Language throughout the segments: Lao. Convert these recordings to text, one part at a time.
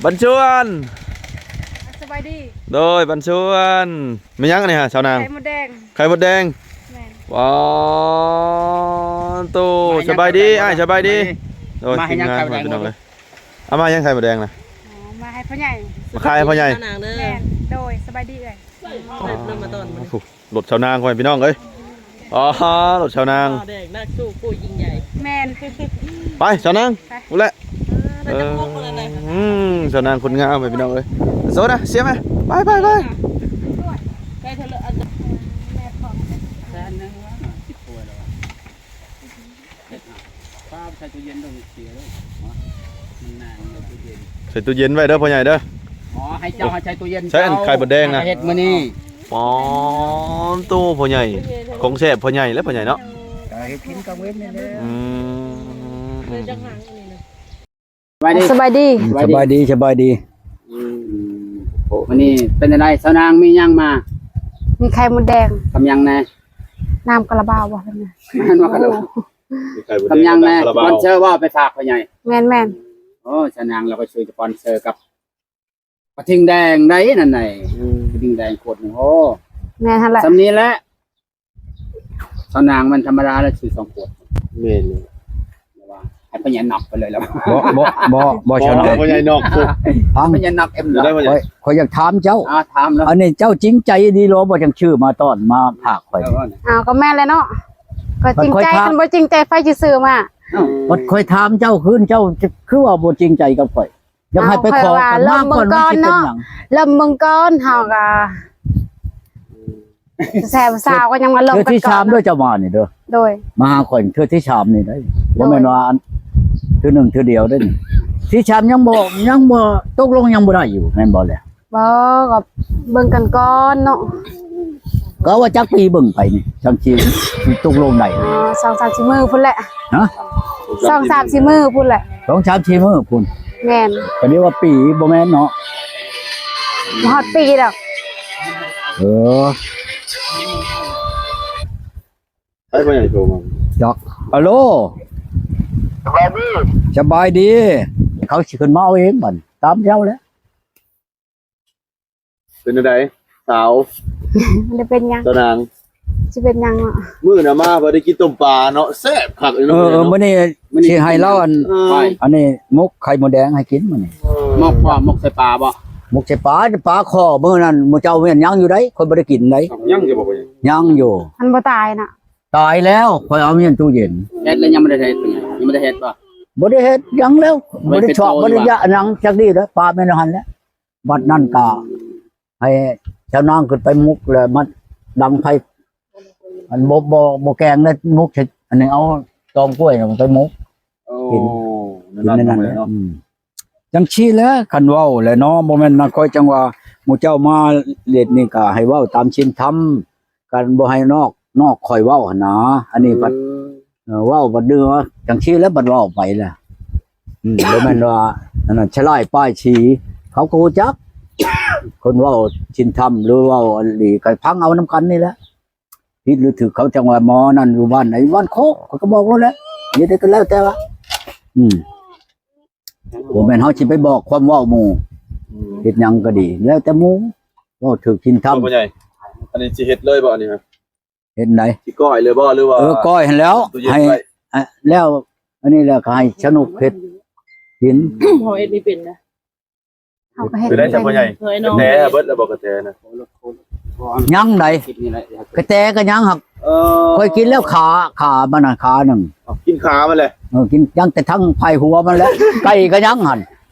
ບັນຊວນ ສະບາຍດີ ໂດຍ ບັນຊວນ. ແມ່ນຫຍັງອັນນີ້ຮະ ສາວນາງ? ໄຂ່ມົດແດງ ໄຂ່ມົດແດງ. ແມ່ນ. ວ້າໂຕ ສະບາຍດີອ້າຍ ສະບາຍດີ. ໂດຍ ມາໃຫ້ຫຍັງ ທີມງານ ໄຂ່ມົດແດງ ພີ່ນ້ອງເອີຍ. ເອົາມາຫຍັງໄຂ່ມົດແດງນະ? ອໍ ມາໃຫ້ພໍ່ໃຫຍ່ ມາຂາຍໃຫ້ພໍ່ໃຫຍ່. ແມ່ນ ໂດຍ ສະບາຍດີເອື້ອຍ. ອໍ ລົດສາວນາງ ພໍ່ແມ່ພີ່ນ້ອງເອີຍ. ອໍ ລົດສາວນາງ ຂາວແດງ ນັກສູ້ຜູ້ຍິ່ງໃຫຍ່. ແມ່ນ. ໄປສາວນາງ ໄປ ພຸ້ນແຫຼະ. ເອີ ໄດ້ຈັກມົກແລ້ວນະ? ອືມ ສາວນາງຄົນງາມ ພໍ່ແມ່ພີ່ນ້ອງເອີຍ. ໂຊນະ ເສຍໄໝ? ໄປ ໄປ ໄປ. ໄດ້ເທົ່າລະອັນ? ແມ່ຂອງ ແສນໜຶ່ງວ່າ ສິບກວ່າແລ້ວວ່າ. ເຮັດເນາະ ປ້າໃສ່ຕູ້ເຢັນ ຕ້ອງເສຍເດີ ມັນນານຢູ່ຕູ້ເຢັນ. ໃສ່ຕູ້ເຢັນໄວ້ເດີພໍ່ໃຫຍ່ເດີ. ອໍ ໃຫ້ເຈົ້າໃຫ້ໃສ່ຕູ້ເຢັນ. ໃສ່ອັນໄຂ່ມົດແດງນະ ເຮັດມື້ນີ້. ອໍ ໂຕພໍ່ໃຫຍ່ ຂອງແຊບພໍ່ໃຫຍ່ແຫຼະ ພໍ່ໃຫຍ່ເນາະ. ເຮັດກິນກາງເວັນນີ້ແຫຼະ. ອືມ ສະບາຍດີ ສະບາຍດີ ສະບາຍດີ. ອືມ ມື້ນີ້ເປັນຈັ່ງໃດສາວນາງ ມີຫຍັງມາ? ມີໄຂ່ມົດແດງ. ກັບຫຍັງແດ່? ນ້ຳຄາລາບາວບໍ່? ແມ່ນບໍ່ຄາລາບາວ? ກັບຫຍັງແດ່? ສະປອນເຊີ ວ່າໄປຝາກພໍ່ໃຫຍ່. ແມ່ນໆ. ໂອ້ ສາວນາງລາວກໍຊ່ວຍສະປອນເຊີກັບ ປາທິງແດງໃດນັ້ນໃດ. ອືມ ປາທິງແດງຂວດໜຶ່ງ. ໂອ້ ແມ່ນຫັ້ນແຫຼະ ສ່ຳນີ້ແຫຼະ. ສາວນາງມັນທຳມະດາແລ້ວ ຊື້ສອງຂວດ. ແມ່ນ. ແຕ່ວ່າໃຫ້ພໍ່ໃຫຍ່ນັບໄປເລີຍແລ້ວ. ບໍ່ ບໍ່ ບໍ່ ບໍ່ ສາວນາງ ພໍ່ໃຫຍ່ນັບ. ພໍ່ໃຫຍ່ນັບເອັມ. ຂ້ອຍ ຂ້ອຍຢາກຖາມເຈົ້າ. ອ່າ ຖາມເນາະ. ອັນນີ້ເຈົ້າຈິງໃຈດີຫຼໍ ບໍ່ຈັ່ງຊື້ມາຕ້ອນມາຝາກຂ້ອຍ? ເອີ ອ້າວ ກໍແມ່ນແຫຼະເນາະ ກໍຈິງໃຈ. ຄັນບໍ່ຈິງໃຈ ໃຜຊິຊື້ມາ? ບັດຂ້ອຍຖາມເຈົ້າຄືນ ເຈົ້າຄືວ່າບໍ່ຈິງໃຈກັບຂ້ອຍ? ຢາກໃຫ້ໄປຂໍກັນມາກ່ອນ ມັນຊິເປັນຫຍັງ? ເລີ່ມເບິ່ງກ່ອນເນາະ ເລີ່ມເບິ່ງກ່ອນ ເຮົາກໍແຊບສາວກໍຍັງມາລົມກັນກ່ອນ. ເທື່ອທີສາມເດີ ເຈົ້າມານີ້ເດີ. ໂດຍ. ມາຫາຂ້ອຍເທື່ອທີສາມນີ້ໄດ໋. ໂດຍ. ບໍ່ແມ່ນວ່າອັນ ເທື່ອໜຶ່ງເທື່ອດຽວເດ້ນີ້. ທີສາມຍັງບໍ່ ຍັງບໍ່ຕົກລົງ ຍັງບໍ່ໄດ້ຢູ່ ແມ່ນບໍ່ແຫຼະ? ບໍ່ ກໍເບິ່ງກັນກ່ອນເນາະ. ກໍວ່າຈັກປີເບິ່ງໄປນີ້ ຈັ່ງຊິຕົກລົງໄດ້? ອໍ ສອງສາມສີ່ມື້ພຸ້ນແຫຼະ. ຮະ? ສອງສາມສີ່ມື້ພຸ້ນແຫຼະ. ສອງສາມສີ່ມື້ພຸ້ນ. ແມ່ນ. ກໍເລີຍວ່າປີບໍ່ແມ່ນເນາະ. ບໍ່ຮອດປີດອກ. ເອີ ໃຜພໍ່ໃຫຍ່ໂທມາ? ຈັກ. ອາໂລ ສະບາຍດີ ສະບາຍດີ. ເຂົາຊິຂຶ້ນມາເອົາເອງບັດ ຕາມເຈົ້າແຫຼະ. ເປັນຈັ່ງໃດສາວ? ບໍ່ໄດ້ເປັນຫຍັງ ສາວນາງ. ຊິເປັນຫຍັງເນາະ? ມື້ໜ້າມາບໍ່ໄດ້ກິນຕົ້ມປາເນາະ ແຊບຄັກເລີຍເນາະ. ເອີ ມື້ນີ້ຊິໃຫ້ລາວອັນ ເອີ ອັນນີ້ໝົກໄຂ່ມົດແດງໃຫ້ກິນມື້ນີ້. ເອີ ໝົກບໍ່? ໝົກໃສ່ປາບໍ່? ໝົກໃສ່ປາ ປາຄໍມື້ນັ້ນໝູ່ເຈົ້າແມ່ນຍັງຢູ່ໃດ໋ ຂ້ອຍບໍ່ໄດ້ກິນໃດ໋. ຍັງຢູ່ບໍ່? ຍັງຢູ່. ມັນບໍ່ຕາຍນະ? ຕາຍແລ້ວ ຂ້ອຍເອົາມາຢູ່ຕູ້ເຢັນ. ເຮັດແລ້ວຍັງບໍ່ໄດ້ເຮັດ ຍັງບໍ່ໄດ້ເຮັດບໍ່? ບໍ່ໄດ້ເຮັດຫຍັງແລ້ວ ບໍ່ໄດ້ຊອກ ບໍ່ໄດ້ຢະຫຍັງຈັກດີເດີ້ ປາແມ່ນຫັ້ນແຫຼະ. ບັດນັ້ນກະໃຫ້ເຈົ້ານາງຂຶ້ນໄປໝົກ ແລ້ວມາດັງໄຟ ອັນບໍ່ ບໍ່ ບໍ່ແກງເດ້ໝົກ ອັນນີ້ເອົາຕອງກ້ວຍໄປໝົກ ໂອ້ ກິນ ກິນໃນນັ້ນແຫຼະ. ອືມ ຈັ່ງຊີ້ແຫຼະ ຄັນເວົ້າແຫຼະເນາະ ບໍ່ແມ່ນນະ ຂ້ອຍຈັ່ງວ່າໝູ່ເຈົ້າມາເລດນີ້ກະໃຫ້ເວົ້າຕາມສິນທຳ ກະບໍ່ໃຫ້ນອກ ນອກຂ້ອຍເວົ້າຫັ້ນນາ. ອັນນີ້ພັດ ເອີ ເອີ ເວົ້າບັດດືວ່າຈັ່ງຊີ້ແຫຼະ ບັດເວົ້າໄປແຫຼະ. ອືມ ບໍ່ແມ່ນວ່າອັນນັ້ນຊະຫຼາຍປ້າຍສີ ເຂົາກໍຮູ້ຈັກ ຄົນເວົ້າສິນທຳ ຫຼືເວົ້າອີ່ຫຼີ ກໍຟັງເອົານຳກັນນີ້ແຫຼະ. ຜິດຫຼືຖືກ ເຂົາຈັ່ງວ່າໝໍນັ້ນຢູ່ບ້ານໃດ ບ້ານໂຄກ ຂ້ອຍກໍບອກໂລດແຫຼະ ເຮັດໃດກໍແລ້ວແຕ່ວ່າ. ອືມ ບໍ່ແມ່ນເຮົາຊິໄປບອກຄວາມເວົ້າໝູ່. ອືມ ເຮັດຫຍັງກໍດີ ແລ້ວແຕ່ໝູ່ ເວົ້າຖືກສິນທຳ. ໂອ້ ພໍ່ໃຫຍ່ ອັນນີ້ຊິເຮັດເລີຍບໍ່ ອັນນີ້ຮະ? ເຮັດໃດ? ຊິກ້ອຍເລີຍບໍ່ ຫຼືວ່າ? ເອີ ກ້ອຍຫັ້ນແລ້ວ ຕູ້ເຢັນ ໃຫ້ ໄວ້ ອະ ແລ້ວ ອັນນີ້ແຫຼະ ກໍໃຫ້ສະໜຸກເຮັດກິນ. ເຮົາເຮັດບໍ່ເປັນນະ. ເຮົາກໍເຮັດ ເປັນໄດ້ຊັ້ນພໍ່ໃຫຍ່. ກະແຕເບິດແລ້ວບໍ່ ກະແຕນະ? ຍັງໃດ໋ ກະແຕກໍຍັງຫັ້ນ. ເອີ ຂ້ອຍກິນແລ້ວຂາ ຂາມັນນະ ຂາໜຶ່ງ. ກິນຂາມັນແຫຼະ. ເອີ ກິນຍັງແຕ່ທັງພາຍຫົວມັນແຫຼະ. ໄກ່ກໍຍັງຫັ້ນ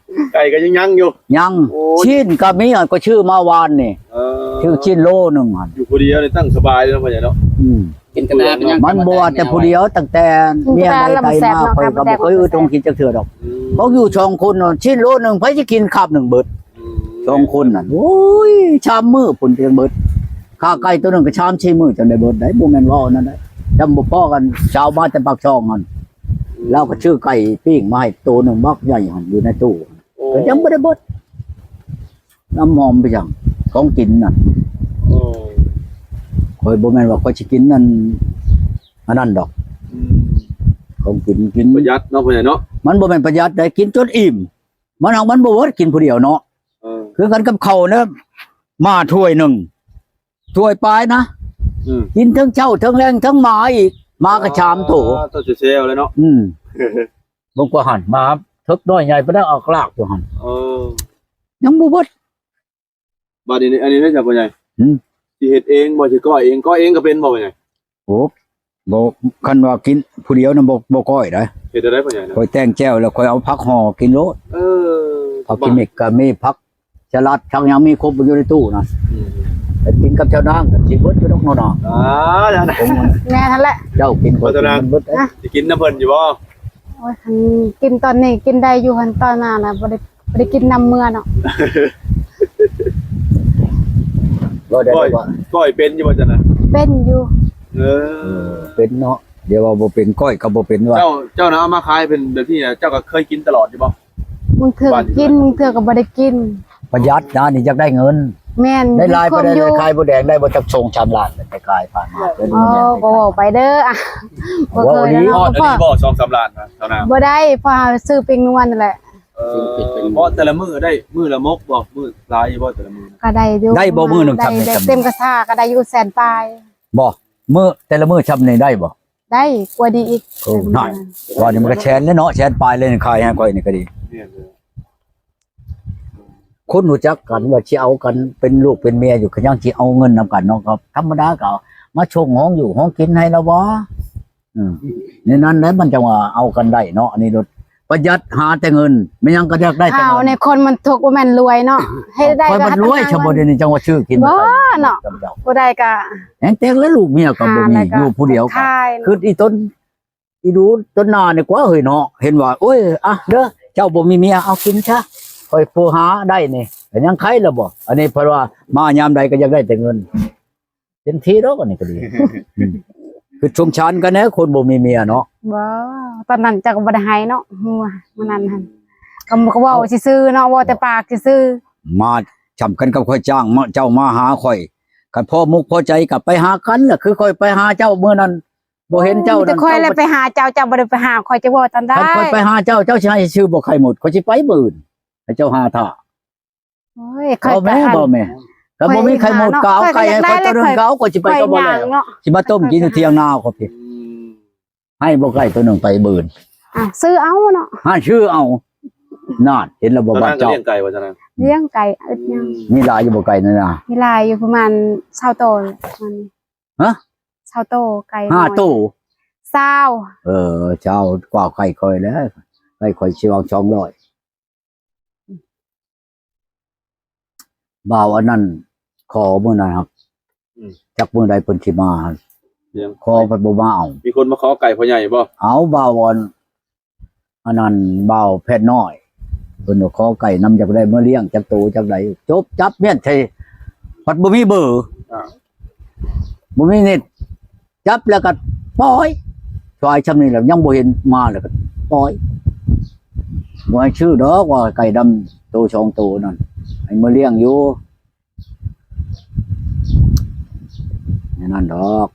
ໄກ່ກໍຍັງຍັງຢູ່. ຍັງ. ໂອ້ຍ ຊີ້ນກໍມີ ກໍຊື້ມາວານນີ້. ເອີ ຊື້ຊີ້ນໂລໜຶ່ງຫັ້ນ. ຢູ່ຜູ້ດຽວນີ້ຕັ້ງສະບາຍເລີຍເນາະ ພໍ່ໃຫຍ່ເນາະ. ອືມ ກິນກະແຕກໍຍັງ ມັນບໍ່ວ່າແຕ່ຜູ້ດຽວ ຕັ້ງແຕ່ເມຍໃດໄປມາ ຂ້ອຍກໍບໍ່ເຄີຍອຶດຫ້ອງກິນຈັກເທື່ອດອກ. ອືມ ເພາະຢູ່ສອງຄົນ ຊີ້ນໂລໜຶ່ງ ໃຜຊິກິນຄາບໜຶ່ງເບິດ? ອືມ ສອງຄົນນັ້ນ ໂອ້ຍ ສາມມື້ພຸ້ນຈັ່ງເບິດ. ຂ້າໄກ່ໂຕໜຶ່ງກໍສາມສີ່ມື້ຈັ່ງໄດ້ເບິດໄດ໋ ບໍ່ແມ່ນເວົ້ານັ້ນໄດ໋. ຈຳບໍ່ພໍກັນ ຊາວມາແຕ່ປາກຊ່ອງຫັ້ນ. ອືມ ລາວກໍຊື້ໄກ່ປີ້ງມາໃຫ້ໂຕໜຶ່ງບັກໃຫຍ່ຫັ້ນ ຢູ່ໃນຕູ້. ໂອ້ ກໍຍັງບໍ່ໄດ້ເບິດ. ນ້ຳຫອມໄປຫຍັງ ຂອງກິນນະ. ໂອ້ ຂ້ອຍບໍ່ແມ່ນວ່າຂ້ອຍຊິກິນອັນ ອັນນັ້ນດອກ. ອືມ ຂອງກິນ ກິນປະຢັດເນາະ ພໍ່ໃຫຍ່ເນາະ. ມັນບໍ່ແມ່ນປະຢັດໃດ໋ ກິນຈົນອີ່ມ. ມັນເອົາ ມັນບໍ່ເບິດ ກິນຜູ້ດຽວເນາະ. ເອີ ຄືກັນກັບເຂົ້ານະ ໝາຖ້ວຍໜຶ່ງ ຖ້ວຍປາຍນະ. ອືມ ກິນເທິງເຊົ້າເທິງແລງເທິງໝາອີກ ໝາກໍສາມໂຕ. ອໍ ໂຕແຊວໆເລີຍເນາະ. ອືມ ເບິ່ງກວ່າຫັ້ນ ໝາເຖິກນ້ອຍໃຫຍ່ປານໃດ ອອກລາກຢູ່ຫັ້ນ. ເອີ ຍັງບໍ່ເບິດ. ບາດນີ້ ອັນນີ້ເດ້ ເຈົ້າພໍ່ໃຫຍ່ ຫືມ ຊິເຮັດເອງບໍ່ ຊິກ້ອຍເອງ? ກ້ອຍເອງກໍເປັນບໍ່ ພໍ່ໃຫຍ່? ໂອ້ ບໍ່ ຄັນວ່າກິນຜູ້ດຽວນະ ບໍ່ ບໍ່ກ້ອຍໃດ. ເຮັດແນວໃດ ພໍ່ໃຫຍ່ນະ? ຂ້ອຍແຕ່ງແຈ່ວແລ້ວ ຂ້ອຍເອົາຜັກຫໍ່ກິນໂລດ. ເອີ ຜັກກິມເມັກກໍມີ ຜັກສະຫຼັດ ຜັກຫຍັງມີຄົບຢູ່ໃນຕູ້ນະ. ອືມ ໄປກິນກັບເຈົ້ານາງກໍຊິເບິດຢູ່ດອກເນາະ. ອ່າ ແມ່ນຫັ້ນແຫຼະ ເຈົ້າກິນ ຂ້ອຍກິນມັນເບິດ. ຊິກິນນຳເພິ່ນຢູ່ບໍ່? ໂອ້ຍ ຄັນກິນຕອນນີ້ກິນໄດ້ຢູ່ ຄັນຕອນໜ້ານະບໍ່ໄດ້ ບໍ່ໄດ້ກິນນຳເມືອເນາະ. ບໍ່ໄດ້ ກ້ອຍ ວ່າ ກ້ອຍເປັນຢູ່ບໍ່ ເຈົ້ານະ? ເປັນຢູ່. ເອີ ເອີ ເປັນເນາະ. ດຽວວ່າບໍ່ເປັນ ກ້ອຍກໍບໍ່ເປັນວ່າ. ເຈົ້າ ເຈົ້ານະເອົາມາຂາຍເປັນແບບນີ້ ເຈົ້າກໍເຄີຍກິນຕະຫຼອດຢູ່ບໍ່? ບາງເທື່ອກໍກິນ ບາງເທື່ອກໍບໍ່ໄດ້ກິນ. ປະຢັດນະ ນີ້ຢາກໄດ້ເງິນ. ແມ່ນ ໄດ້ຫຼາຍປານໃດ? ຂາຍໝູແດງໄດ້ບໍ່ຈັກສອງສາມລ້ານ ໄປຂາຍຜ່ານມາ. ອໍ ກໍເວົ້າໄປເດີ ບໍ່ເຄີຍເນາະ. ພໍ້ ພໍ້ ພໍ້ ພໍ້ ສອງສາມລ້ານນະ ເຈົ້ານະ? ບໍ່ໄດ້ ເພາະຊື້ປີ້ງນົວນັ້ນແຫຼະ. ເອີ ບໍ່ ແຕ່ລະມື້ໄດ້ມື້ລະມົກບໍ່? ມື້ຫຼາຍຢູ່ບໍ່ແຕ່ລະມື້? ກໍໄດ້ຢູ່. ໄດ້ບໍ່ມື້ໜຶ່ງ ໄດ້ ຊ່ຳນີ້ ແບບເຕັມກະຊາກໍໄດ້ຢູ່ແສນປາຍ. ບໍ່ ມື້ ແຕ່ລະມື້ຊ່ຳນີ້ໄດ້ບໍ່? ໄດ້ກວ່ານີ້ອີກ. ໂອ້ ນັ້ນ ວ່ານີ້ມັນກໍແສນແລ້ວເນາະ ແສນປາຍເລີຍ ຂາຍໃຫ້ຂ້ອຍນີ້ກໍດີ. ຄົນຮູ້ຈັກກັນວ່າຊິເອົາກັນເປັນລູກເປັນເມຍຢູ່ ກໍຍັງຊິເອົາເງິນນຳກັນເນາະ. ກໍທຳມະດາ ກໍເອົາມາສົ່ງຫ້ອງຢູ່ຫ້ອງກິນໃຫ້ລາວບໍ່? ອືມ ໃນນັ້ນແຫຼະມັນຈັ່ງວ່າເອົາກັນໄດ້ເນາະ. ອັນນີ້ໂລດປະຢັດ ຫາແຕ່ເງິນ ແມ່ນຫຍັງກໍຢາກໄດ້ແຕ່ເງິນ. ເຮົາໃນຄົນມັນທຸກ ບໍ່ແມ່ນລວຍເນາະ. ເຮັດໄດ້ກໍຫາແຕ່ເງິນ. ຂ້ອຍມັນລວຍຊະບໍ່ ດຽວນີ້ຈັ່ງວ່າຊື້ກິນ. ບໍ່ເນາະ ຜູ້ໃດກໍແຮງແຕກແລ້ວ ລູກເມຍກໍບໍ່ມີ ຢູ່ຜູ້ດຽວກໍຄຶດອີຕົນ ອີດູຕົນໜ້ານີ້ກວ່າເຮີ້ຍເນາະ. ເຫັນວ່າ ໂອ້ຍ ອ່ະເດີ ເຈົ້າບໍ່ມີເມຍ ເອົາກິນຊະ ຂ້ອຍຜູ້ຫາໄດ້ນີ້ ກໍຍັງໄຄລະບໍ່. ອັນນີ້ເພິ່ນວ່າມາຍາມໃດກໍຢາກໄດ້ແຕ່ເງິນ. ເຕັມທີ່ດອກ ອັນນີ້ກໍດີ. ອືມ ຄືສົງສານກັນແດ່ ຄົນບໍ່ມີເມຍເນາະ. ບໍ່ ຕອນນັ້ນເຈົ້າກໍບໍ່ໄດ້ໃຫ້ເນາະ ມື້ ມື້ນັ້ນຫັ້ນ ກໍ ກໍເວົ້າຊື່ໆເນາະ ເວົ້າແຕ່ປາກຊື່ໆ. ມາຊ່ຳກັນກັບຂ້ອຍຈ້າງມາ ເຈົ້າມາຫາຂ້ອຍ ຄັນພໍມຸກພໍໃຈກໍໄປຫາກັນລະ. ຄືຂ້ອຍໄປຫາເຈົ້າມື້ນັ້ນ ບໍ່ເຫັນເຈົ້ານັ້ນ ມີແຕ່ຂ້ອຍແຫຼະໄປຫາເຈົ້າ ເຈົ້າບໍ່ໄດ້ໄປຫາຂ້ອຍ ຈະເວົ້າຕອນໃດ? ຄັນຂ້ອຍໄປຫາເຈົ້າ ເຈົ້າຊິໃຫ້ຊື້ບໍ່ໄຂ່ໝົດ ຂ້ອຍຊິໄປມື້ອື່ນ ໃຫ້ເຈົ້າຫາຖ້າ. ໂອ້ຍ ຂ້ອຍ ເອົາແມ່ ກໍ ເອົາແມ່ ກໍບໍ່ມີໄຂ່ໝົດ ຂ້ອຍ ກໍເອົາໄກ່ໃຫ້ຂ້ອຍໂຕໜຶ່ງ ຂ້ອຍ ກໍເອົາ ຂ້ອຍຊິໄປກັບບໍ່ແລ້ວ ຂ້ອຍຍ່າງເນາະ ຊິມາຕົ້ມກິນຢູ່ຖຽງນາຂ້ອຍພີ້. ອືມ ໃຫ້ບໍ່ໄກ່ໂຕໜຶ່ງໄປມື້ອື່ນ. ອ່ະ ຊື້ເອົາເນາະ ຫາຊື້ເອົາ. ນັ້ນ ເຫັນແລ້ວບໍ່ ບ້ານເຈົ້າລ້ຽງໄກ່ບໍ່? ຕອນນັ້ນກໍລ້ຽງໄກ່ ອຶດຫຍັງ. ອືມ ມີຫຼາຍຢູ່ບໍ່ໄກ່ນັ້ນນະ? ມີຫຼາຍຢູ່ ປະມານຊາວໂຕ. ຮະ? ຊາວໂຕ ໄກ່ ຫ້າໂຕ ຊາວ. ເອີ ຊາວກວ່າໄກ່ຂ້ອຍແຫຼະ ໄກ່ຂ້ອຍຊິວາງສອງຮ້ອຍ. ບ່າວອັນນັ້ນຂໍມື້ນັ້ນຫັ້ນ ອືມ ຈັກມື້ໃດເພິ່ນຊິມາ ຂໍເພິ່ນບໍ່ມາເອົາ. ມີຄົນມາຂໍໄກ່ພໍ່ໃຫຍ່ບໍ່? ເອົາ ບ່າວອັນ ອັນນັ້ນ ບ່າວແພດນ້ອຍ ເພິ່ນຂໍໄກ່ນຳ ຢາກໄດ້ມາລ້ຽງຈັກໂຕຈັກໃດ ຈົບ ຈັບມຽນໃສ່ ພັດບໍ່ມີເບີ ອ່າ ບໍ່ມີເນັດ ຈັບແລ້ວກໍປ່ອຍ ຊວາຍຊ່ຳນີ້ແລ້ວ ຍັງບໍ່ເຫັນມາ ແລ້ວກໍປ່ອຍ ບໍ່ໃຫ້ຊື້ດອກ ວ່າໄກ່ດຳໂຕສອງໂຕນັ້ນ ໃຫ້ມາລ້ຽງຢູ່ ແນວນັ້ນດອກ.